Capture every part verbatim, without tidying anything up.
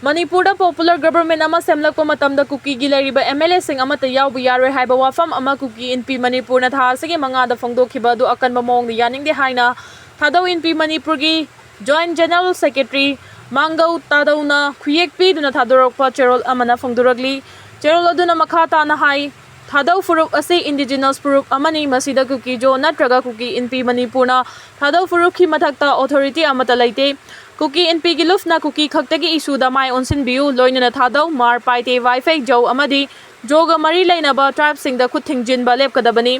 ꯃꯅꯤꯄꯨꯔꯗ popular government ꯑꯃ ꯁꯦꯝꯂꯛꯄ ꯃꯇꯝꯗ ꯀꯨꯀꯤꯒꯤ ꯂꯩꯔꯤꯕ ꯑꯦꯝ ꯑꯦꯜ ꯑꯦꯁꯤꯡ ꯑꯃꯠꯇ ꯌꯥꯎꯕ ꯌꯥꯔꯣꯏ ꯍꯥꯏꯕ ꯋꯥꯐꯝ ꯑꯃ ꯀꯨꯀꯤ ꯏꯟꯄꯤ ꯃꯅꯤꯄꯨꯔꯅ ꯊꯥ ꯑꯁꯤꯒꯤ ꯃꯉꯥꯗ ꯐꯣꯡꯗꯣꯛꯈꯤꯕ ꯑꯗꯨ ꯑꯀꯟꯕ ꯃꯑꯣꯡꯗ ꯌꯥꯅꯤꯡꯗꯦ ꯍꯥꯏꯅ ꯊꯥꯗꯧ ꯏꯟꯄꯤ ꯃꯅꯤꯄꯨꯔꯒꯤ ꯖꯣꯏꯟ ꯖꯦꯅꯔꯦꯜ ꯁꯦꯀ꯭ꯔꯦꯇꯔꯤ ꯃꯥꯡꯒꯧ ꯇꯥꯗꯧꯅ ꯈꯨꯌꯦꯛ ꯄꯤꯗꯨꯅ ꯊꯥꯗꯣꯔꯛꯄ ꯆꯦꯔꯣꯜ ꯑꯃꯅ ꯐꯣꯡꯗꯣꯔꯛꯂꯤ꯫ ꯆꯦꯔꯣꯜ ꯑꯗꯨꯅ ꯃꯈꯥ ꯇꯥꯅ ꯍꯥꯏ, ꯊꯥꯗꯧ ꯐꯨꯔꯨꯞ ꯑꯁꯤ ꯏꯟꯗꯤꯖꯤꯅꯁ ꯐꯨꯔꯨꯞ ꯑꯃꯅꯤ꯫ ꯃꯁꯤꯗ ꯀꯨꯀꯤ ꯖꯣ ꯅꯠꯇ꯭ꯔꯒ ꯀꯨꯀꯤ ꯏꯟꯄꯤ ꯃꯅꯤꯄꯨꯔꯅ ꯊꯥꯗꯧ ꯐꯨꯔꯨꯞꯀꯤ ꯃꯊꯛꯇ ꯑꯣꯊꯣꯔꯤꯇꯤ ꯑꯃꯠꯇ ꯂꯩꯇꯦ꯫ ꯀꯨꯀꯤ ꯏꯟꯄꯤꯒꯤ ꯂꯨꯞꯅ ꯀꯨꯀꯤ ꯈꯛꯇꯒꯤ ꯏꯁꯨꯗ ꯃꯥꯏ ꯑꯣꯟꯁꯤꯟꯕꯤꯌꯨ, ꯂꯣꯏꯅꯅ ꯊꯥꯗꯧ, ꯃꯥꯔ, ꯄꯥꯏꯇꯦ, ꯋꯥꯏꯐꯩ, ꯖꯧ ꯑꯃꯗꯤ ꯖꯣꯒ ꯃꯔꯤ ꯂꯩꯅꯕ ꯇ꯭ꯔꯥꯏꯕꯁꯤꯡꯗ ꯈꯨꯠ ꯊꯤꯡꯖꯤꯟꯕ ꯂꯦꯞꯀꯗꯕꯅꯤ꯫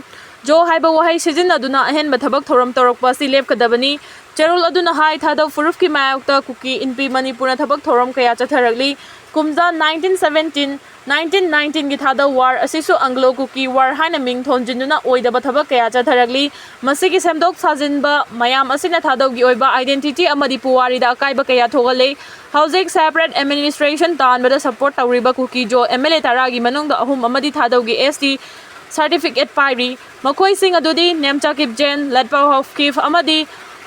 ꯖꯣ ꯍꯥꯏꯕ ꯋꯥꯍꯩ ꯁꯤꯖꯤꯟꯅꯗꯨꯅ ꯑꯍꯦꯟꯕ ꯊꯕꯛ ꯊꯧꯔꯝ ꯇꯧꯔꯛꯄ ꯑꯁꯤ ꯂꯦꯞꯀꯗꯕꯅꯤ꯫ ꯆꯦꯔꯣꯜ ꯑꯗꯨꯅ ꯍꯥꯏ, ꯊꯥꯗꯧ ꯐꯨꯔꯨꯞꯀꯤ ꯃꯥꯌꯣꯛꯇ ꯀꯨꯀꯤ ꯏꯟꯄꯤ ꯃꯅꯤꯄꯨꯔꯅ ꯊꯕꯛ ꯊꯧꯔꯝ ꯀꯌꯥ ꯆꯠꯊꯔꯛꯂꯤ꯫ ꯀꯨꯝꯖꯥ ꯅꯥꯏꯟꯇꯤꯟ ꯁꯕꯦꯟꯇꯤꯟ, ꯅꯥꯏꯟꯇꯤꯟ ꯅꯥꯏꯟꯇꯤꯟꯒꯤ ꯊꯥꯗꯧ ꯋꯥꯔ ꯑꯁꯤꯁꯨ ꯑꯪꯒ꯭ꯂꯣ ꯀꯨꯀꯤ ꯋꯥꯔ ꯍꯥꯏꯅ ꯃꯤꯡ ꯊꯣꯟꯖꯤꯟꯗꯨꯅ ꯑꯣꯏꯗꯕ ꯊꯕꯛ ꯀꯌꯥ ꯆꯠꯊꯔꯛꯂꯤ꯫ ꯃꯁꯤꯒꯤ ꯁꯦꯝꯗꯣꯛ ꯁꯥꯖꯤꯟꯕ ꯃꯌꯥꯝ ꯑꯁꯤꯅ ꯊꯥꯗꯧꯒꯤ ꯑꯣꯏꯕ ꯑꯥꯏꯗꯦꯟꯇꯤꯇꯤ ꯑꯃꯗꯤ ꯄꯨꯋꯥꯔꯤꯗ ꯑꯀꯥꯏꯕ ꯀꯌꯥ ꯊꯣꯛꯍꯜꯂꯤ꯫ ꯍꯧꯖꯤꯛ ꯁꯦꯄꯔꯦꯠ ꯑꯦꯗꯃꯤꯅꯤꯁꯇ꯭ꯔꯦꯁꯟ ꯇꯥꯟꯕꯗ ꯁꯄꯣꯔꯠ ꯇꯧꯔꯤꯕ ꯀꯨꯀꯤ ꯖꯣ ꯑꯦꯝ ꯑꯦꯜ ꯑꯦ ꯇꯔꯥꯒꯤ ꯃꯅꯨꯡꯗ ꯑꯍꯨꯝ ꯑꯃꯗꯤ ꯊꯥꯗꯧꯒꯤ ꯑꯦꯁ ꯇꯤ ꯁꯥꯔꯇꯤꯐꯤꯀꯦꯠ ꯄꯥꯏꯔꯤ꯫ ꯃꯈꯣꯏꯁꯤꯡ ꯑꯗꯨꯗꯤ ꯅꯦꯝꯆꯥ ꯀꯤꯞꯖꯦꯟ, ꯂꯠꯄꯥꯎ ꯍꯥꯎꯀꯤꯞ ꯑꯃꯗꯤ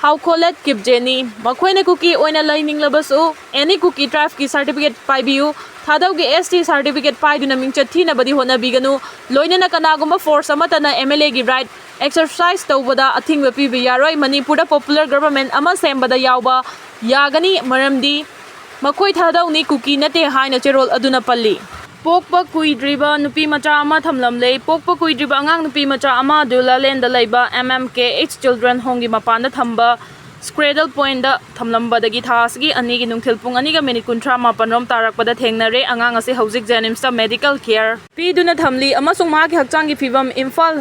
ꯍꯥꯎꯈꯣꯂꯠ ꯀꯤꯞꯖꯦꯟꯅꯤ꯫ ꯃꯈꯣꯏꯅ ꯀꯨꯀꯤ ꯑꯣꯏꯅ ꯂꯩꯅꯤꯡꯂꯕꯁꯨ ꯑꯦꯅꯤ ꯀꯨꯀꯤ ꯇ꯭ꯔꯥꯏꯕꯀꯤ ꯁꯥꯔꯇꯤꯐꯤꯀꯦꯠ ꯄꯥꯏꯕꯤꯌꯨ꯫ ꯊꯥꯗꯧꯒꯤ ꯑꯦꯁ ꯇꯤ ꯁꯥꯔꯇꯤꯐꯤꯀꯦꯠ ꯄꯥꯏꯗꯨꯅ ꯃꯤꯡꯆꯠ ꯊꯤꯅꯕꯗꯤ ꯍꯣꯠꯅꯕꯤꯒꯅꯨ꯫ ꯂꯣꯏꯅꯅ ꯀꯅꯥꯒꯨꯝꯕ ꯐꯣꯔꯁ ꯑꯃꯠꯇꯅ ꯑꯦꯝ ꯑꯦꯜ ꯑꯦꯒꯤ ꯔꯥꯏꯠ ꯑꯦꯛꯁꯔꯁꯥꯏꯁ ꯇꯧꯕꯗ ꯑꯊꯤꯡꯕ ꯄꯤꯕ ꯌꯥꯔꯣꯏ꯫ ꯃꯅꯤꯄꯨꯔꯗ ꯄꯣꯄꯨꯂꯔ ꯒꯕꯔꯃꯦꯟ ꯑꯃ ꯁꯦꯝꯕꯗ ꯌꯥꯎꯕ ꯌꯥꯒꯅꯤ, ꯃꯔꯝꯗꯤ ꯃꯈꯣꯏ ꯊꯥꯗꯧꯅꯤ, ꯀꯨꯀꯤ ꯅꯠꯇꯦ ꯍꯥꯏꯅ ꯆꯦꯔꯣꯜ ꯑꯗꯨꯅ ꯄꯜꯂꯤ꯫ ꯄꯣꯛꯄ ꯀꯨꯏꯗ꯭ꯔꯤꯕ ꯅꯨꯄꯤ ꯃꯆꯥ ꯑꯃ ꯊꯝꯂꯝꯂꯦ꯫ ꯄꯣꯛꯄ ꯀꯨꯏꯗ꯭ꯔꯤꯕ ꯑꯉꯥꯡ ꯅꯨꯄꯤ ꯃꯆꯥ ꯑꯃ ꯑꯗꯨ ꯂꯥꯂꯦꯟꯗ ꯂꯩꯕ ꯑꯦꯝ ꯑꯦꯝ ꯀꯦ ꯑꯩꯆ ꯆꯤꯜꯗ꯭ꯔꯦꯟ ꯍꯣꯝꯒꯤ ꯃꯄꯥꯟꯗ ꯊꯝꯕ ꯀ꯭ꯔꯦꯗꯜ ꯄꯣꯏꯟꯗ ꯊꯝꯂꯝꯕꯗꯒꯤ ꯊꯥ ꯑꯁꯤꯒꯤ ꯑꯅꯤꯒꯤ ꯅꯨꯡꯊꯤꯜ ꯄꯨꯡ ꯑꯅꯤꯒ ꯃꯤꯅꯤꯠ ꯀꯨꯟꯊ꯭ꯔꯥ ꯃꯥꯄꯟ ꯔꯣꯝ ꯇꯥꯔꯛꯄꯗ ꯊꯦꯡꯅꯔꯦ꯫ ꯑꯉꯥꯡ ꯑꯁꯤ ꯍꯧꯖꯤꯛ ꯖꯦꯅꯤꯝꯁꯇ ꯃꯦꯗꯤꯀꯦꯜ ꯀꯦꯌꯔ ꯄꯤꯗꯨꯅ ꯊꯝꯂꯤ ꯑꯃꯁꯨꯡ ꯃꯍꯥꯛꯀꯤ ꯍꯛꯆꯥꯡꯒꯤ ꯐꯤꯕꯝ ꯏꯝꯐꯥꯜ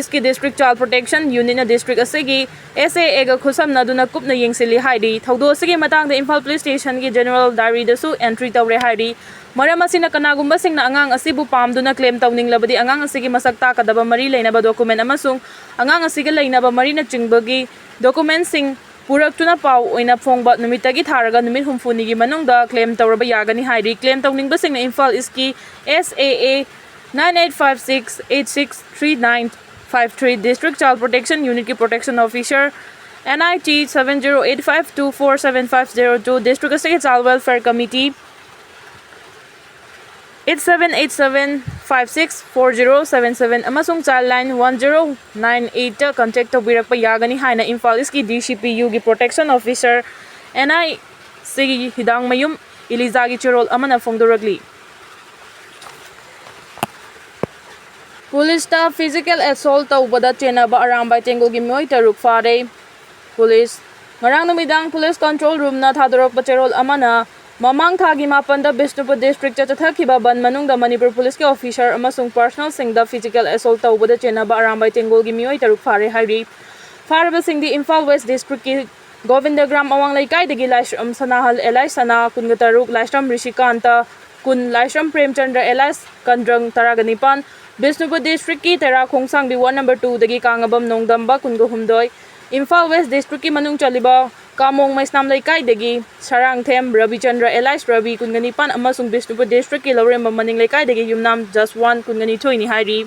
ꯏꯁꯀꯤ ꯗꯤꯁꯇ꯭ꯔꯤꯛ ꯆꯥꯏꯜ ꯄ꯭ꯔꯣꯇꯦꯛꯁꯟ ꯌꯨꯅꯤꯠꯅ ꯗꯤꯁꯇ꯭ꯔꯤꯛ ꯑꯁꯤꯒꯤ ꯑꯦꯁ ꯑꯦ ꯑꯦꯒ ꯈꯨꯠꯁꯝꯅꯗꯨꯅ ꯀꯨꯞꯅ ꯌꯦꯡꯁꯤꯜꯂꯤ ꯍꯥꯏꯔꯤ꯫ ꯊꯧꯗꯣꯛ ꯑꯁꯤꯒꯤ ꯃꯇꯥꯡꯗ ꯏꯝꯐꯥꯜ ꯄꯨꯂꯤꯁ ꯁ꯭ꯇꯦꯁꯟꯒꯤ ꯖꯦꯅꯔꯦꯜ ꯗꯥꯏꯔꯤꯗꯁꯨ ꯑꯦꯟꯇ꯭ꯔꯤ ꯇꯧꯔꯦ ꯍꯥꯏꯔꯤ꯫ ꯃꯔꯝ ꯑꯁꯤꯅ, ꯀꯅꯥꯒꯨꯝꯕꯁꯤꯡꯅ ꯑꯉꯥꯡ ꯑꯁꯤꯕꯨ ꯄꯥꯝꯗꯨꯅ ꯀ꯭ꯂꯦꯝ ꯇꯧꯅꯤꯡꯂꯕꯗꯤ, ꯑꯉꯥꯡ ꯑꯁꯤꯒꯤ ꯃꯁꯛ ꯇꯥꯛꯀꯗꯕ ꯃꯔꯤ ꯂꯩꯅꯕ ꯗꯣꯀꯨꯃꯦꯟ ꯑꯃꯁꯨꯡ ꯑꯉꯥꯡ ꯑꯁꯤꯒ ꯂꯩꯅꯕ ꯃꯔꯤꯅꯆꯤꯡꯕꯒꯤ ꯗꯣꯀꯨꯃꯦꯟꯁꯤꯡ ꯄꯨꯔꯛꯇꯨꯅ ꯄꯥꯎ ꯑꯣꯏꯅ ꯐꯣꯡꯕ ꯅꯨꯃꯤꯠꯇꯒꯤ ꯊꯥꯔꯒ ꯅꯨꯃꯤꯠ ꯍꯨꯝꯐꯨꯅꯤꯒꯤ ꯃꯅꯨꯡꯗ ꯀ꯭ꯂꯦꯝ ꯇꯧꯔꯕ ꯌꯥꯒꯅꯤ ꯍꯥꯏꯔꯤ꯫ ꯀ꯭ꯂꯦꯝ ꯇꯧꯅꯤꯡꯕꯁꯤꯡꯅ ꯏꯝꯐꯥꯜ ꯏꯁꯀꯤ ꯑꯦꯁ ꯑꯦ ꯑꯦ nine eight five six eight six three nine five three District Child Protection Unitꯀꯤ protection officer N I T seven zero eight five two four seven five zero two, District ꯑꯁꯤꯒꯤ Child Welfare Committee eight seven eight seven five six four zero seven seven ꯑꯃꯁꯨꯡ Childline one zero nine eight contact ꯇꯧꯕꯤꯔꯛꯄ ꯌꯥꯒꯅꯤ ꯍꯥꯏꯅ ꯏꯝꯐꯥꯜ ꯏꯁꯀꯤ D C P U ꯒꯤ Protection Officer N I C ꯍꯤꯗꯥꯡꯃꯌꯨꯝ ꯏꯂꯤꯖꯥꯒꯤ ꯆꯦꯔꯣꯜ ꯑꯃꯅ ꯐꯣꯡꯗꯣꯔꯛꯂꯤ꯫ ꯄꯨꯂꯤꯁꯇ physical assault ꯇꯧꯕꯗ ꯆꯦꯟꯅꯕ ꯑꯔꯥꯝꯕꯥꯏ ꯇꯦꯡꯒꯣꯜꯒꯤ ꯃꯤꯑꯣꯏ ꯇꯔꯨꯛ ꯐꯥꯔꯦ꯫ ꯄꯨꯂꯤꯁ꯫ ꯉꯔꯥꯡ ꯅꯨꯃꯤꯗꯥꯡ ꯄꯨꯂꯤꯁ control room ꯅ ꯊꯥꯗꯣꯔꯛꯄ ꯆꯦꯔꯣꯜ ꯑꯃꯅ ꯃꯃꯥꯡ ꯊꯥꯒꯤ ꯃꯥꯄꯟꯗ ꯕꯤꯁꯅꯨꯄꯨꯔ district ꯇ ꯆꯠꯊꯈꯤꯕ ꯕꯟ ꯃꯅꯨꯡꯗ ꯃꯅꯤꯄꯨꯔ ꯄꯨꯂꯤꯁꯀꯤ officer ꯑꯃꯁꯨꯡ personnel ꯁꯤꯡꯗ physical assault ꯇꯧꯕꯗ ꯆꯦꯟꯅꯕ ꯑꯔꯥꯝꯕꯥꯏ ꯇꯦꯡꯒꯣꯜꯒꯤ ꯃꯤꯑꯣꯏ ꯇꯔꯨꯛ ꯐꯥꯔꯦ ꯍꯥꯏꯔꯤ꯫ ꯐꯥꯔꯕꯁꯤꯡꯗꯤ ꯏꯝꯐꯥꯜ West district ꯀꯤ ꯒꯣꯕꯤꯟꯗꯒ꯭ꯔꯥꯝ ꯑꯋꯥꯡ ꯂꯩꯀꯥꯏꯗꯒꯤ ꯂꯥꯏꯁ꯭ꯔꯝ ꯁꯅꯥꯍꯜ alias ꯁꯅꯥ, ꯀꯨꯟꯒ ꯇꯔꯨꯛ, ꯂꯥꯏꯁ꯭ꯔꯝ ꯔꯤꯁꯤꯀꯥꯟꯇ, ꯀꯨꯟ, ꯂꯥꯏꯁ꯭ꯔꯝ ꯄ꯭ꯔꯦꯝꯆꯟꯗ꯭ꯔ alias ꯀꯟꯗ꯭ꯔꯪ, ꯇꯔꯥꯒ ꯅꯤꯄꯥꯟ, ꯕꯤꯁꯅꯨꯄꯨꯔ district ꯀꯤ ꯇꯦꯔꯥ ꯈꯣꯡꯁꯥꯡꯕꯤ ward number two ꯗꯒꯤ ꯀꯥꯉꯕꯝ ꯅꯣꯡꯗꯝꯕ, ꯀꯨꯟꯒ ꯍꯨꯝꯗꯣꯏ, ꯏꯝꯐꯥꯜ West district ꯀꯤ ꯃꯅꯨꯡ ꯆꯜꯂꯤꯕ ꯀꯥꯃꯣꯡ ꯃꯩꯁꯅꯥꯝ ꯂꯩꯀꯥꯏꯗꯒꯤ ꯁꯔꯥꯡꯊꯦꯝ ꯔꯕꯤꯆꯟꯗ꯭ꯔ alias ꯔꯕꯤ, ꯀꯨꯟꯒ ꯅꯤꯄꯥꯟ, ꯑꯃꯁꯨꯡ ꯕꯤꯁꯅꯨꯄꯨꯔ district ꯀꯤ ꯂꯧꯔꯦꯝꯕꯝ ꯃꯅꯤꯡ ꯂꯩꯀꯥꯏꯗꯒꯤ ꯌꯨꯝꯅꯥꯝ ꯖꯁꯋꯥꯟ, ꯀꯨꯟꯒ ꯅꯤꯊꯣꯏꯅꯤ ꯍꯥꯏꯔꯤ꯫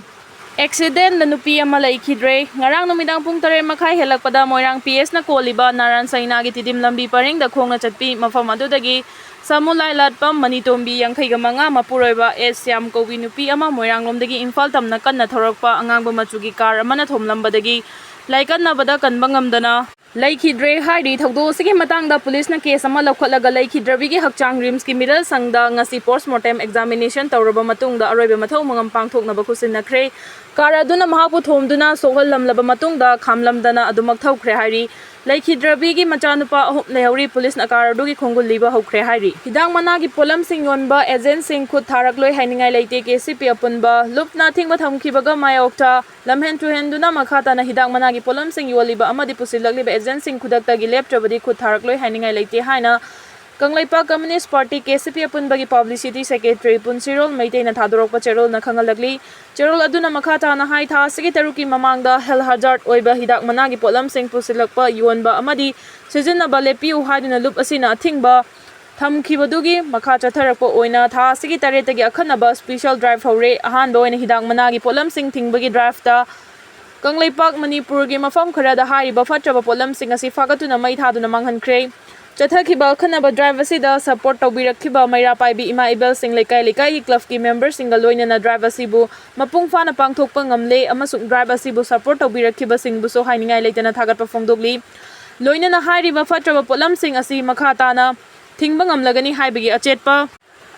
Accident ꯗ ꯅꯨꯄꯤ ꯑꯃ ꯂꯩꯈꯤꯗ꯭ꯔꯦ꯫ ꯉꯔꯥꯡ ꯅꯨꯃꯤꯗꯥꯡ ꯄꯨꯡ ꯇꯔꯦꯠ ꯃꯈꯥꯏ ꯍꯦꯜꯂꯛꯄꯗ ꯃꯣꯏꯔꯥꯡ P S ꯅ ꯀꯣꯜꯂꯤꯕ ꯅꯥꯔꯥꯟ ꯁꯩꯅꯥꯒꯤ ꯇꯤꯗꯤꯝ ꯂꯝꯕꯤ ꯄꯔꯤꯡꯗ ꯈꯣꯡꯅ ꯆꯠꯄꯤ ꯃꯐꯝ ꯑꯗꯨꯗꯒꯤ ꯁꯥꯃꯨ ꯂꯥꯏꯂꯥꯠꯄꯝ ꯃꯅꯤꯇꯣꯝꯕꯤ, ꯌꯥꯡꯈꯩꯒ ꯃꯉꯥ, ꯃꯄꯨꯔꯣꯏꯕ ꯑꯦꯁ ꯁ꯭ꯌꯥꯝ ꯀꯧꯕꯤ ꯅꯨꯄꯤ ꯑꯃ ꯃꯣꯏꯔꯥꯡꯂꯣꯝꯗꯒꯤ ꯏꯝꯐꯥꯜ ꯇꯝꯅ ꯀꯟꯅ ꯊꯧꯔꯛꯄ ꯑꯉꯥꯡꯕ ꯃꯆꯨꯒꯤ car ꯑꯃꯅ ꯊꯣꯝꯂꯝꯕꯗꯒꯤ ꯂꯥꯏꯀꯠꯅꯕꯗ ꯀꯟꯕ ꯉꯝꯗꯅ ꯂꯩꯈꯤꯗ꯭ꯔꯦ ꯍꯥꯏꯔꯤ꯫ ꯊꯧꯗꯣꯛ ꯑꯁꯤꯒꯤ ꯃꯇꯥꯡꯗ ꯄꯨꯂꯤꯁꯅ case ꯑꯃ ꯂꯧꯈꯠꯂꯒ ꯂꯩꯈꯤꯗ꯭ꯔꯕꯤꯒꯤ ꯍꯛꯆꯥꯡ RIMS ꯀꯤ ꯃꯤꯔꯜ ꯁꯪꯗ ꯉꯁꯤ post mortem examination ꯇꯧꯔꯕ ꯃꯇꯨꯡꯗ ꯑꯔꯣꯏꯕ ꯃꯊꯧ ꯃꯉꯝ ꯄꯥꯡꯊꯣꯛꯅꯕ ꯈꯨꯠꯁꯤꯟꯅꯈ꯭ꯔꯦ꯫ Car ꯑꯗꯨꯅ ꯃꯍꯥꯛꯄꯨ ꯊꯣꯝꯗꯨꯅ ꯁꯣꯛꯍꯜꯂꯝꯂꯕ ꯃꯇꯨꯡꯗ ꯈꯥꯝꯂꯝꯗꯅ ꯑꯗꯨꯃꯛ ꯊꯧꯈ꯭ꯔꯦ ꯍꯥꯏꯔꯤ꯫ ꯂꯩꯈꯤꯗ꯭ꯔꯕꯤꯒꯤ ꯃꯆꯥꯅꯨꯄꯥ ꯑꯍꯨꯝ ꯂꯩꯍꯧꯔꯤ꯫ ꯄꯨꯂꯤꯁꯅ car ꯑꯗꯨꯒꯤ ꯈꯣꯡꯒꯨꯜ ꯂꯤꯕ ꯍꯧꯈ꯭ꯔꯦ ꯍꯥꯏꯔꯤ꯫ ꯍꯤꯗꯥꯛ ꯃꯅꯥꯒꯤ ꯄꯣꯠꯂꯝꯁꯤꯡ ꯌꯣꯟꯕ agent ꯁꯤꯡ ꯈꯨꯠ ꯊꯥꯔꯛꯂꯣꯏ ꯍꯥꯏꯅꯤꯡꯉꯥꯏ ꯂꯩꯇꯦ꯫ K C P ꯑꯄꯨꯟꯕ ꯂꯨꯞꯅ ꯑꯊꯤꯡꯕ ꯊꯝꯈꯤꯕꯒ ꯃꯥꯌꯣꯛꯇ ꯂꯝꯍꯦꯟ ꯇꯨꯍꯦꯟꯗꯨꯅ ꯃꯈꯥ ꯇꯥꯅ ꯍꯤꯗꯥꯛ ꯃꯅꯥꯒꯤ ꯄꯣꯠꯂꯝꯁꯤꯡ ꯌꯣꯜꯂꯤꯕ ꯑꯃꯗꯤ ꯄꯨꯁꯤꯜꯂꯛꯂꯤꯕ agent ꯁꯤꯡ ꯈꯨꯗꯛꯇꯒꯤ ꯂꯦꯞꯇ꯭ꯔꯕꯗꯤ ꯈꯨꯠ ꯊꯥꯔꯛꯂꯣꯏ ꯍꯥꯏꯅꯤꯡꯉꯥꯏ ꯂꯩꯇꯦ ꯍꯥꯏꯅ Kangleipak Communist Party, K C P ꯑꯄꯨꯟꯕꯒꯤ publicity secretary ꯄꯨꯟꯁꯤꯔꯣꯜ ꯃꯩꯇꯩꯅ ꯊꯥꯗꯣꯔꯛꯄ ꯆꯦꯔꯣꯜꯅ ꯈꯪꯍꯜꯂꯛꯂꯤ꯫ ꯆꯦꯔꯣꯜ ꯑꯗꯨꯅ ꯃꯈꯥ ꯇꯥꯅ ꯍꯥꯏ, ꯊꯥ ꯑꯁꯤꯒꯤ ꯇꯔꯨꯛꯀꯤ ꯃꯃꯥꯡꯗ health hazard ꯑꯣꯏꯕ ꯍꯤꯗꯥꯛ ꯃꯅꯥꯒꯤ ꯄꯣꯠꯂꯝꯁꯤꯡ ꯄꯨꯁꯤꯜꯂꯛꯄ, ꯌꯣꯟꯕ ꯑꯃꯗꯤ ꯁꯤꯖꯤꯟꯅꯕ ꯂꯦꯞꯄꯤꯌꯨ ꯍꯥꯏꯗꯨꯅ ꯂꯨꯞ ꯑꯁꯤꯅ ꯑꯊꯤꯡꯕ ꯊꯝꯈꯤꯕꯗꯨꯒꯤ ꯃꯈꯥ ꯆꯠꯊꯔꯛꯄ ꯑꯣꯏꯅ ꯊꯥ ꯑꯁꯤꯒꯤ ꯇꯔꯦꯠꯇꯒꯤ ꯑꯈꯟꯅꯕ special drive ꯍꯧꯔꯦ꯫ ꯑꯍꯥꯟꯕ ꯑꯣꯏꯅ ꯍꯤꯗꯥꯛ ꯃꯅꯥꯒꯤ ꯄꯣꯠꯂꯝꯁꯤꯡ ꯊꯤꯡꯕꯒꯤ drive ꯇ ꯀꯪꯂꯩꯄꯥꯛ ꯃꯅꯤꯄꯨꯔꯒꯤ ꯃꯐꯝ ꯈꯔꯗ ꯍꯥꯏꯔꯤꯕ ꯐꯠꯇ꯭ꯔꯕ ꯄꯣꯠꯂꯝꯁꯤꯡ ꯑꯁꯤ ꯐꯥꯒꯠꯇꯨꯅ ꯃꯩ ꯊꯥꯗꯨꯅ ꯃꯥꯡꯍꯟꯈ꯭ꯔꯦ꯫ ꯆꯠꯊꯈꯤꯕ ꯑꯈꯟꯅꯕ ꯗ꯭ꯔꯥꯏꯚ ꯑꯁꯤꯗ ꯁꯄꯣꯔꯠ ꯇꯧꯕꯤꯔꯛꯈꯤꯕ ꯃꯩꯔꯥ ꯄꯥꯏꯕꯤ ꯏꯃꯥ ꯏꯕꯦꯜꯁꯤꯡ ꯂꯩꯀꯥꯏ ꯂꯩꯀꯥꯏꯒꯤ ꯀ꯭ꯂꯕꯀꯤ ꯃꯦꯝꯕꯔꯁꯤꯡꯒ ꯂꯣꯏꯅꯅ ꯗ꯭ꯔꯥꯏꯚ ꯑꯁꯤꯕꯨ ꯃꯄꯨꯡ ꯐꯥꯅ ꯄꯥꯡꯊꯣꯛꯄ ꯉꯝꯂꯦ ꯑꯃꯁꯨꯡ ꯗ꯭ꯔꯥꯏꯚ ꯑꯁꯤꯕꯨ ꯁꯄꯣꯔꯠ ꯇꯧꯕꯤꯔꯛꯈꯤꯕꯁꯤꯡꯕꯨꯁꯨ ꯍꯥꯏꯅꯤꯡꯉꯥꯏ ꯂꯩꯇꯅ ꯊꯥꯒꯠꯄ ꯐꯣꯡꯗꯣꯛꯂꯤ꯫ ꯂꯣꯏꯅꯅ ꯍꯥꯏꯔꯤꯕ ꯐꯠꯇ꯭ꯔꯕ ꯄꯣꯠꯂꯝꯁꯤꯡ ꯑꯁꯤ ꯃꯈꯥ ꯇꯥꯅ ꯊꯤꯡꯕ ꯉꯝꯂꯒꯅꯤ ꯍꯥꯏꯕꯒꯤ ꯑꯆꯦꯠꯄ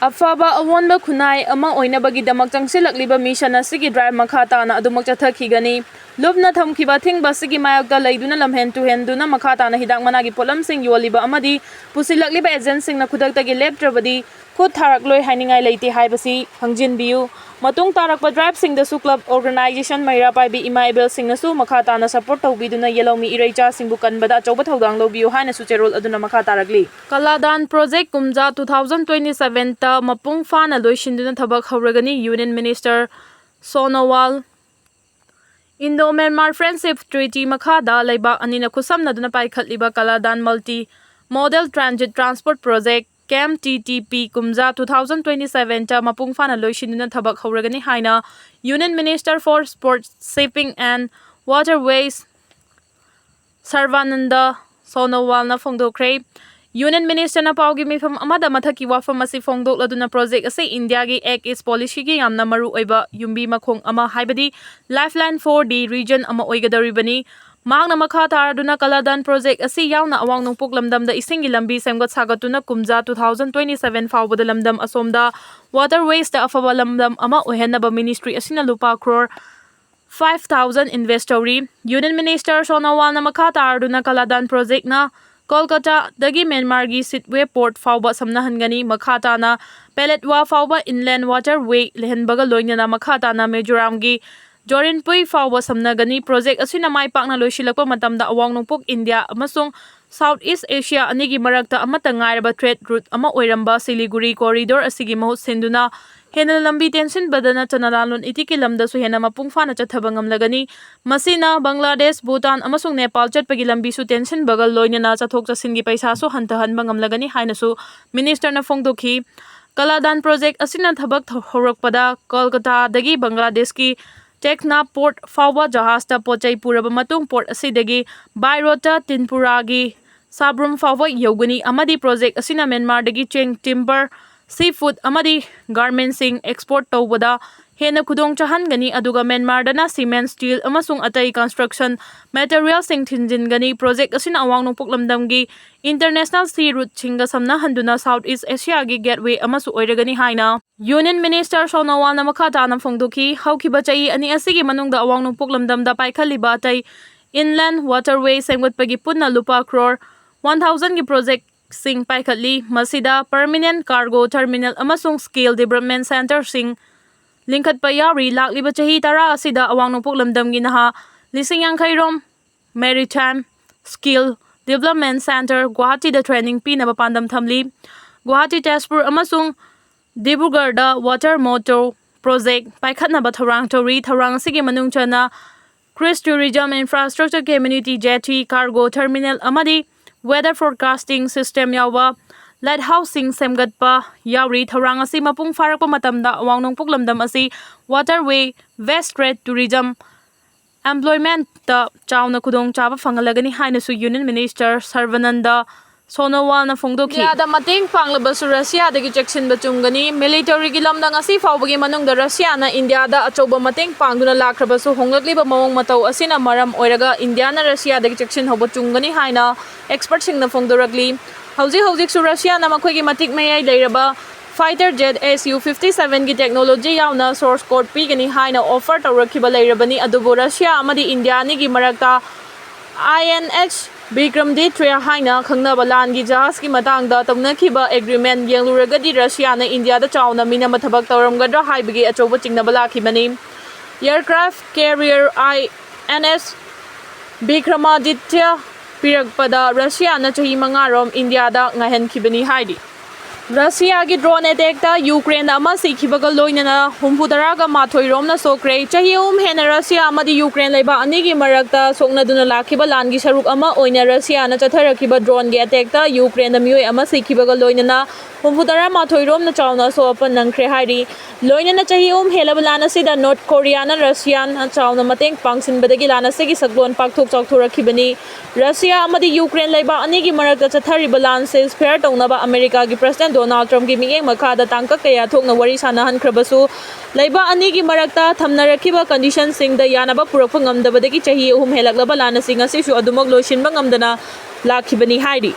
ꯑꯐꯕ ꯑꯑꯣꯟꯕ ꯈꯨꯟꯅꯥꯏ ꯑꯃ ꯑꯣꯏꯅꯕꯒꯤꯗꯃꯛ ꯆꯪꯁꯤꯜꯂꯛꯂꯤꯕ ꯃꯤꯁꯟ ꯑꯁꯤꯒꯤ ꯗ꯭ꯔꯥꯏꯚ ꯃꯈꯥ ꯇꯥꯅ ꯑꯗꯨꯃꯛ ꯆꯠꯊꯈꯤꯒꯅꯤ꯫ ꯂꯨꯞꯅ ꯊꯝꯈꯤꯕ ꯑꯊꯤꯡꯕ ꯑꯁꯤꯒꯤ ꯃꯥꯌꯣꯛꯇ ꯂꯩꯗꯨꯅ ꯂꯝꯍꯦꯟ ꯇꯨꯍꯦꯟꯗꯨꯅ ꯃꯈꯥ ꯇꯥꯅ ꯍꯤꯗꯥꯛ ꯃꯅꯥꯒꯤ ꯄꯣꯠꯂꯝꯁꯤꯡ ꯌꯣꯜꯂꯤꯕ ꯑꯃꯗꯤ ꯄꯨꯁꯤꯜꯂꯛꯂꯤꯕ ꯑꯦꯖꯦꯟꯁꯤꯡꯅ ꯈꯨꯗꯛꯇꯒꯤ ꯂꯦꯞꯇ꯭ꯔꯕꯗꯤ ꯈꯨꯠ ꯊꯥꯔꯛꯂꯣꯏ ꯍꯥꯏꯅꯤꯡꯉꯥꯏ ꯂꯩꯇꯦ ꯍꯥꯏꯕꯁꯤ ꯈꯪꯖꯤꯟꯕꯤꯌꯨ꯫ ꯃꯇꯨꯡ ꯇꯥꯔꯛꯄ ꯗ꯭ꯔꯥꯏꯚꯁꯤꯡꯗꯁꯨ ꯀ꯭ꯂꯕ ꯑꯣꯔꯒꯅꯥꯏꯖꯦꯁꯟ ꯃꯩꯔꯥ ꯄꯥꯏꯕꯤ ꯏꯃꯥ ꯏꯕꯦꯜꯁꯤꯡꯅꯁꯨ ꯃꯈꯥ ꯇꯥꯅ ꯁꯄꯣꯔꯠ ꯇꯧꯕꯤꯗꯨꯅ ꯌꯦꯜꯍꯧꯃꯤ ꯏꯔꯩꯆꯥꯁꯤꯡꯕꯨ ꯀꯟꯕꯗ ꯑꯆꯧꯕ ꯊꯧꯗꯥꯡ ꯂꯧꯕꯤꯌꯨ ꯍꯥꯏꯅꯁꯨ ꯆꯦꯔꯣꯜ ꯑꯗꯨꯅ ꯃꯈꯥ ꯇꯥꯔꯛꯂꯤ꯫ ꯀꯂꯥꯗꯥꯟ ꯄ꯭ꯔꯣꯖꯦꯛ ꯀꯨꯝꯖꯥ two thousand twenty seven ꯇ ꯃꯄꯨꯡ ꯐꯥꯅ ꯂꯣꯏꯁꯤꯟꯗꯨꯅ ꯊꯕꯛ ꯍꯧꯔꯒꯅꯤ꯫ Union minister Sonowal. Indo Myanmar friendship treaty ꯃꯈꯥꯗ ꯂꯩꯕꯥꯛ ꯑꯅꯤꯅ ꯈꯨꯠꯁꯝꯅꯗꯨꯅ ꯄꯥꯏꯈꯠꯂꯤꯕ Kaladan multi modal transit transport project, K M T T P, ꯀꯨꯝꯖꯥ two thousand twenty seven ꯇ ꯃꯄꯨꯡ ꯐꯥꯅ ꯂꯣꯏꯁꯤꯟꯗꯨꯅ ꯊꯕꯛ ꯍꯧꯔꯒꯅꯤ ꯍꯥꯏꯅ Union Minister for Sport, Shipping and Waterways ꯁꯔꯕꯥꯅꯟꯗ ꯁꯣꯅꯣꯋꯥꯜꯅ ꯐꯣꯡꯗꯣꯛꯈ꯭ꯔꯦ꯫ ꯌꯨꯅꯤꯌꯟ ꯃꯤꯅꯤꯁꯇꯔꯅ ꯄꯥꯎꯒꯤ ꯃꯤꯐꯝ ꯑꯃꯗ ꯃꯊꯛꯀꯤ ꯋꯥꯐꯝ ꯑꯁꯤ ꯐꯣꯡꯗꯣꯛꯂꯗꯨꯅ ꯄ꯭ꯔꯣꯖꯦꯛ ꯑꯁꯤ ꯏꯟꯗꯤꯌꯥꯒꯤ Act East ꯄꯣꯂꯤꯁꯤꯒꯤ ꯌꯥꯝꯅ ꯃꯔꯨ ꯑꯣꯏꯕ ꯌꯨꯝꯕꯤ ꯃꯈꯣꯡ ꯑꯃ ꯍꯥꯏꯕꯗꯤ Lifeline for the region ꯑꯃ ꯑꯣꯏꯒꯗꯧꯔꯤꯕꯅꯤ꯫ ꯃꯍꯥꯛꯅ ꯃꯈꯥ ꯇꯥꯔꯗꯨꯅ ꯀꯂꯥꯗꯥꯟ ꯄ꯭ꯔꯣꯖꯦꯛ ꯑꯁꯤ ꯌꯥꯎꯅ ꯑꯋꯥꯡ ꯅꯣꯡꯄꯣꯛ ꯂꯝꯗꯝꯗ ꯏꯁꯤꯡꯒꯤ ꯂꯝꯕꯤ ꯁꯦꯝꯒꯠ ꯁꯥꯒꯠꯇꯨꯅ ꯀꯨꯝꯖꯥ two thousand twenty seven ꯐꯥꯎꯕꯗ ꯂꯝꯗꯝ ꯑꯁꯣꯝꯗ ꯋꯥꯇꯔꯋꯦꯁꯇ ꯑꯐꯕ ꯂꯝꯗꯝ ꯑꯃ ꯑꯣꯏꯍꯟꯅꯕ ꯃꯤꯅꯤꯁꯇ꯭ꯔꯤ ꯑꯁꯤꯅ ꯂꯨꯄꯥ ꯀ꯭ꯔꯣꯔ five thousand invest ꯇꯧꯔꯤ꯫ ꯌꯨꯅꯤꯌꯟ ꯃꯤꯅꯤꯁꯇꯔ ꯁꯣꯅꯣꯋꯥꯜꯅ ꯃꯈꯥ ꯇꯥꯔꯗꯨꯅ ꯀꯂꯥꯗꯥꯟ ꯄ꯭ꯔꯣꯖꯦꯛꯅ ꯀꯣꯜꯀꯇꯥꯗꯒꯤ ꯃ꯭ꯌꯥꯟꯃꯥꯔꯒꯤ ꯁꯤꯠꯋꯦ ꯄꯣꯔꯠ ꯐꯥꯎꯕ ꯁꯝꯅꯍꯟꯒꯅꯤ꯫ ꯃꯈꯥ ꯇꯥꯅ ꯄꯦꯂꯦꯠꯋꯥ ꯐꯥꯎꯕ inland waterway ꯂꯩꯍꯟꯕꯒ ꯂꯣꯏꯅꯅ ꯃꯈꯥ ꯇꯥꯅ ꯃꯤꯖꯣꯔꯥꯝꯒꯤ ꯖꯣꯔꯤꯟꯄꯨꯏ ꯐꯥꯎꯕ ꯁꯝꯅꯒꯅꯤ꯫ ꯄ꯭ꯔꯣꯖꯦꯛ ꯑꯁꯤꯅ ꯃꯥꯏ ꯄꯥꯛꯅ ꯂꯣꯏꯁꯤꯜꯂꯛꯄ ꯃꯇꯝꯗ ꯑꯋꯥꯡ ꯅꯣꯡꯄꯣꯛ ꯏꯟꯗꯤꯌꯥ ꯑꯃꯁꯨꯡ South East Asia ꯑꯅꯤꯒꯤ ꯃꯔꯛꯇ ꯑꯃꯠꯇ ꯉꯥꯏꯔꯕ trade route ꯑꯃ ꯑꯣꯏꯔꯝꯕ ꯁꯤꯂꯤꯒꯨꯔꯤ corridor ꯑꯁꯤꯒꯤ ꯃꯍꯨꯠ ꯁꯤꯟꯗꯨꯅ ꯍꯦꯟꯅ ꯂꯝꯕꯤ ꯇꯦꯟꯁꯤꯟꯕꯗ ꯅꯠꯇꯅ ꯂꯥꯂꯣꯟ ꯏꯇꯤꯛꯀꯤ ꯂꯝꯗꯁꯨ ꯍꯦꯟꯅ ꯃꯄꯨꯡ ꯐꯥꯅ ꯆꯠꯊꯕ ꯉꯝꯂꯒꯅꯤ꯫ ꯃꯁꯤꯅ ꯕꯪꯒ꯭ꯂꯥꯗꯦꯁ, ꯚꯨꯇꯥꯟ ꯑꯃꯁꯨꯡ ꯅꯦꯄꯥꯜ ꯆꯠꯄꯒꯤ ꯂꯝꯕꯤꯁꯨ ꯇꯦꯟꯁꯤꯟꯕꯒ ꯂꯣꯏꯅꯅ ꯆꯠꯊꯣꯛ ꯆꯠꯁꯤꯟꯒꯤ ꯄꯩꯁꯥꯁꯨ ꯍꯟꯊꯍꯟꯕ ꯉꯝꯂꯒꯅꯤ ꯍꯥꯏꯅꯁꯨ ꯃꯤꯅꯤꯁꯇꯔꯅ ꯐꯣꯡꯗꯣꯛꯈꯤ꯫ ꯀꯂꯥꯗꯥꯟ ꯄ꯭ꯔꯣꯖꯦꯛ ꯑꯁꯤꯅ ꯊꯕꯛ ꯊ-, ꯍꯧꯔꯛꯄꯗ ꯀꯣꯜꯀꯇꯥꯗꯒꯤ ꯕꯪꯒ꯭ꯂꯥꯗꯦꯁꯀꯤ ꯇꯦꯛꯅꯥ ꯄꯣꯔꯠ ꯐꯥꯎꯕ ꯖꯍꯥꯖꯇ ꯄꯣꯠ ꯆꯩ ꯄꯨꯔꯕ ꯃꯇꯨꯡ, ꯄꯣꯔꯠ ꯑꯁꯤꯗꯒꯤ by roadꯇ ꯇ꯭ꯔꯤꯄꯨꯔꯥꯒꯤ ꯁꯥꯕ꯭ꯔꯨꯝ ꯐꯥꯎꯕ ꯌꯧꯒꯅꯤ ꯑꯃꯗꯤ ꯄ꯭ꯔꯣꯖꯦꯛ ꯑꯁꯤꯅ ꯃ꯭ꯌꯥꯟꯃꯥꯔꯗꯒꯤ ꯆꯦꯡ, ꯇꯤꯝꯕꯔ, ꯁꯤ ꯐꯨꯗ ꯑꯃꯗꯤ ꯒꯥꯔꯃꯦꯟꯁꯤꯡ ꯑꯦꯛꯁꯄꯣꯔꯠ ꯇꯧꯕꯗ ꯍꯦꯟꯅ ꯈꯨꯗꯣꯡ ꯆꯥꯍꯟꯒꯅꯤ, ꯑꯗꯨꯒ ꯃ꯭ꯌꯥꯟꯃꯥꯔꯗꯅ ꯁꯤꯃꯦꯟ, ꯁ꯭ꯇꯤꯜ ꯑꯃꯁꯨꯡ ꯑꯇꯩ ꯀꯟꯁꯇ꯭ꯔꯛꯁꯟ ꯃꯦꯇꯔꯤꯌꯦꯜꯁꯤꯡ ꯊꯤꯟꯖꯤꯟꯒꯅꯤ꯫ ꯄ꯭ꯔꯣꯖꯦꯛ ꯑꯁꯤꯅ ꯑꯋꯥꯡ ꯅꯣꯡꯄꯣꯛ ꯂꯝꯗꯝꯒꯤ ꯏꯟꯇꯔꯅꯦꯁꯅꯦꯜ ꯁꯤ ꯔꯨꯠꯁꯤꯡꯒ ꯁꯝꯅꯍꯟꯗꯨꯅ ꯁꯥꯎꯠ ꯏꯁ ꯑꯦꯁꯤꯌꯥꯒꯤ ꯒꯦꯠꯋꯦ ꯑꯃꯁꯨ ꯑꯣꯏꯔꯒꯅꯤ ꯍꯥꯏꯅ ꯌꯨꯅꯤꯌꯟ ꯃꯤꯅꯤꯁꯇꯔ ꯁꯣꯅꯣꯋꯥꯜꯅ ꯃꯈꯥ ꯇꯥꯅ ꯐꯣꯡꯗꯣꯛꯈꯤ꯫ ꯍꯧꯈꯤꯕ ꯆꯍꯤ ꯑꯅꯤ ꯑꯁꯤꯒꯤ ꯃꯅꯨꯡꯗ ꯑꯋꯥꯡ ꯅꯣꯡꯄꯣꯛ ꯂꯝꯗꯝꯗ ꯄꯥꯏꯈꯠꯂꯤꯕ ꯑꯇꯩ inland waterway ꯁꯦꯝꯒꯠꯄꯒꯤ ꯄꯨꯟꯅ ꯂꯨꯄꯥ ꯀ꯭ꯔꯣꯔ one thousandꯒꯤ ꯄ꯭ꯔꯣꯖꯦꯛꯁꯤꯡ ꯄꯥꯏꯈꯠꯂꯤ꯫ ꯃꯁꯤꯗ permanent cargo terminal ꯑꯃꯁꯨꯡ skill development centreꯁꯤꯡ ꯂꯤꯡꯈꯠꯄ ꯌꯥꯎꯔꯤ꯫ ꯂꯥꯛꯂꯤꯕ ꯆꯍꯤ ꯇꯔꯥ ꯑꯁꯤꯗ ꯑꯋꯥꯡ ꯅꯣꯡꯄꯣꯛ ꯂꯝꯗꯝꯒꯤ ꯅꯍꯥ ꯂꯤꯁꯤꯡ ꯌꯥꯡꯈꯩ ꯔꯣꯝ maritime skill development centre ꯒꯨꯋꯥꯍꯥꯇꯤꯗ training ꯄꯤꯅꯕ ꯄꯥꯟꯗꯝ ꯊꯝꯂꯤ꯫ ꯒꯨꯋꯥꯍꯥꯇꯤ, ꯇꯦꯖꯄꯨꯔ ꯑꯃꯁꯨꯡ ꯗꯤꯕ꯭ꯔꯨꯒꯔꯗ water motor project ꯄꯥꯏꯈꯠꯅꯕ ꯊꯧꯔꯥꯡ ꯇꯧꯔꯤ꯫ ꯊꯧꯔꯥꯡ ꯑꯁꯤꯒꯤ ꯃꯅꯨꯡ ꯆꯟꯅ cruise tourism infrastructure, community jetty, cargo terminal ꯑꯃꯗꯤ weather forecasting system ꯌꯥꯎꯕ lighthouse ꯁꯤꯡ ꯁꯦꯝꯒꯠꯄ ꯌꯥꯎꯔꯤ꯫ ꯊꯧꯔꯥꯡ ꯑꯁꯤ ꯃꯄꯨꯡ ꯐꯥꯔꯛꯄ ꯃꯇꯝꯗ ꯑꯋꯥꯡ ꯅꯣꯡꯄꯣꯛ ꯂꯝꯗꯝ ꯑꯁꯤ waterway, waste trade, tourism employmentꯇ ꯆꯥꯎꯅ ꯈꯨꯗꯣꯡꯆꯥꯕ ꯐꯪꯍꯜꯂꯒꯅꯤ ꯍꯥꯏꯅꯁꯨ ꯌꯨꯅꯤꯌꯟ ꯃꯤꯅꯤꯁꯇꯔ ꯁꯔꯕꯥꯅꯟꯗ ꯁꯣꯅꯣꯋꯥꯜꯅ ꯐꯣꯡꯗꯣꯛꯈꯤ꯫ ꯏꯟꯗꯤꯌꯥꯗ ꯃꯇꯦꯡ ꯄꯥꯡꯂꯕꯁꯨ ꯔꯁꯤꯌꯥꯗꯒꯤ ꯆꯦꯛꯁꯤꯟꯕ ꯆꯨꯝꯒꯅꯤ꯫ ꯃꯤꯂꯤꯇꯔꯤꯒꯤ ꯂꯝꯗ ꯉꯁꯤ ꯐꯥꯎꯕꯒꯤ ꯃꯅꯨꯡꯗ ꯔꯁꯤꯌꯥꯅ ꯏꯟꯗꯤꯌꯥꯗ ꯑꯆꯧꯕ ꯃꯇꯦꯡ ꯄꯥꯡꯗꯨꯅ ꯂꯥꯛꯈ꯭ꯔꯕꯁꯨ, ꯍꯣꯡꯂꯛꯂꯤꯕ ꯃꯑꯣꯡ ꯃꯇꯧ ꯑꯁꯤꯅ ꯃꯔꯝ ꯑꯣꯏꯔꯒ ꯏꯟꯗꯤꯌꯥꯅ ꯔꯁꯤꯌꯥꯗꯒꯤ ꯆꯦꯛꯁꯤꯟꯍꯧꯕ ꯆꯨꯝꯒꯅꯤ ꯍꯥꯏꯅ ꯑꯦꯛꯁꯄꯔꯠꯁꯤꯡꯅ ꯐꯣꯡꯗꯣꯔꯛꯂꯤ꯫ ꯍꯧꯖꯤꯛ ꯍꯧꯖꯤꯛꯁꯨ ꯔꯁꯤꯌꯥꯅ ꯃꯈꯣꯏꯒꯤ ꯃꯇꯤꯛ ꯃꯌꯥꯏ ꯂꯩꯔꯕ fighter jet Su fifty sevenꯒꯤ technology ꯌꯥꯎꯅ source code ꯄꯤꯒꯅꯤ ꯍꯥꯏꯅ offer ꯇꯧꯔꯛꯈꯤꯕ ꯂꯩꯔꯕꯅꯤ, ꯑꯗꯨꯕꯨ ꯔꯁꯤꯌꯥ ꯑꯃꯗꯤ ꯏꯟꯗꯤꯌꯥ ꯑꯅꯤꯒꯤ ꯃꯔꯛꯇ I N S Vikramaditya ꯍꯥꯏꯅ ꯈꯪꯅꯕ ꯂꯥꯟꯒꯤ ꯖꯍꯥꯖꯀꯤ ꯃꯇꯥꯡꯗ ꯇꯧꯅꯈꯤꯕ agreement ꯌꯦꯡꯂꯨꯔꯒꯗꯤ ꯔꯁꯤꯌꯥꯅ ꯏꯟꯗꯤꯌꯥꯗ ꯆꯥꯎꯅ ꯃꯤꯅꯝꯕ ꯊꯕꯛ ꯇꯧꯔꯝꯒꯗ꯭ꯔꯥ ꯍꯥꯏꯕꯒꯤ ꯑꯆꯧꯕ ꯆꯤꯡꯅꯕ ꯂꯥꯛꯈꯤꯕꯅꯤ꯫ Aircraft carrier I N S Vikramaditya ꯄꯤꯔꯛꯄꯗ ꯔꯁꯤꯌꯥꯅ ꯆꯍꯤ ꯃꯉꯥꯔꯣꯝ ꯏꯟꯗꯤꯌꯥꯗ ꯉꯥꯏꯍꯟꯈꯤꯕꯅꯤ ꯍꯥꯏꯔꯤ꯫ ꯔꯁꯤꯌꯥꯒꯤ ꯗ꯭ꯔꯣꯟ ꯑꯦꯇꯦꯛꯇ ꯌꯨꯀ꯭ꯔꯦꯟꯗ ꯑꯃ ꯁꯤꯈꯤꯕꯒ ꯂꯣꯏꯅꯅ ꯍꯨꯝꯐꯨꯇꯔꯥꯒ ꯃꯥꯊꯣꯏ ꯔꯣꯝꯅ ꯁꯣꯛꯈ꯭ꯔꯦ꯫ ꯆꯍꯤ ꯑꯍꯨꯝ ꯍꯦꯟꯅ ꯔꯁꯤꯌꯥ ꯑꯃꯗꯤ ꯌꯨꯀ꯭ꯔꯦꯟ ꯂꯩꯕꯥꯛ ꯑꯅꯤꯒꯤ ꯃꯔꯛꯇ ꯁꯣꯛꯅꯗꯨꯅ ꯂꯥꯛꯈꯤꯕ ꯂꯥꯟꯒꯤ ꯁꯔꯨꯛ ꯑꯃ ꯑꯣꯏꯅ ꯔꯁꯤꯌꯥꯅ ꯆꯠꯊꯔꯛꯈꯤꯕ ꯗ꯭ꯔꯣꯟꯒꯤ ꯑꯦꯇꯦꯛꯇ ꯌꯨꯀ꯭ꯔꯦꯟꯗ ꯃꯤꯑꯣꯏ ꯑꯃ ꯁꯤꯈꯤꯕꯒ ꯂꯣꯏꯅꯅ ꯍꯨꯝꯐꯨꯇꯔꯥ ꯃꯥꯊꯣꯏ ꯔꯣꯝꯅ ꯆꯥꯎꯅ ꯑꯁꯣꯛ ꯑꯄꯟ ꯅꯪꯈ꯭ꯔꯦ ꯍꯥꯏꯔꯤ꯫ ꯂꯣꯏꯅꯅ ꯆꯍꯤ ꯑꯍꯨꯝ ꯍꯦꯜꯂꯕ ꯂꯥꯟ ꯑꯁꯤꯗ ꯅꯣꯔꯠ ꯀꯣꯔꯤꯌꯥꯅ ꯔꯁꯤꯌꯥꯅ ꯆꯥꯎꯅ ꯃꯇꯦꯡ ꯄꯥꯡꯁꯤꯟꯕꯗꯒꯤ ꯂꯥꯟ ꯑꯁꯤꯒꯤ ꯁꯛꯂꯣꯟ ꯄꯥꯛꯊꯣꯛ ꯆꯥꯎꯊꯣꯔꯛꯈꯤꯕꯅꯤ꯫ ꯔꯁꯤꯌꯥ ꯑꯃꯗꯤ ꯌꯨꯀ꯭ꯔꯦꯟ ꯂꯩꯕꯥꯛ ꯑꯅꯤꯒꯤ ꯃꯔꯛꯇ ꯆꯠꯊꯔꯤꯕ ꯂꯥꯟ ceasefire ꯇꯧꯅꯕ ꯑꯃꯦꯔꯤꯀꯥꯒꯤ ꯄ꯭ꯔꯁꯤꯗꯦꯟ ꯗꯣꯅꯥꯜꯗ ꯇ꯭ꯔꯝꯞꯀꯤ ꯃꯤꯠꯌꯦꯡ ꯃꯈꯥꯗ ꯇꯥꯡꯀꯛ ꯀꯌꯥ ꯊꯣꯛꯅ ꯋꯥꯔꯤ ꯁꯥꯟꯅꯍꯟꯈ꯭ꯔꯕꯁꯨ, ꯂꯩꯕꯥꯛ ꯑꯅꯤꯒꯤ ꯃꯔꯛꯇ ꯊꯝꯅꯔꯛꯈꯤꯕ conditionꯁꯤꯡꯗ ꯌꯥꯅꯕ ꯄꯨꯔꯛꯄ ꯉꯝꯗꯕꯗꯒꯤ ꯆꯍꯤ ꯑꯍꯨꯝ ꯍꯦꯜꯂꯛꯂꯕ ꯂꯥꯟ ꯑꯁꯤ ꯉꯁꯤꯁꯨ ꯑꯗꯨꯃꯛ ꯂꯣꯏꯁꯤꯟꯕ ꯉꯝꯗꯅ ꯂꯥꯛꯈꯤꯕꯅꯤ ꯍꯥꯏꯔꯤ꯫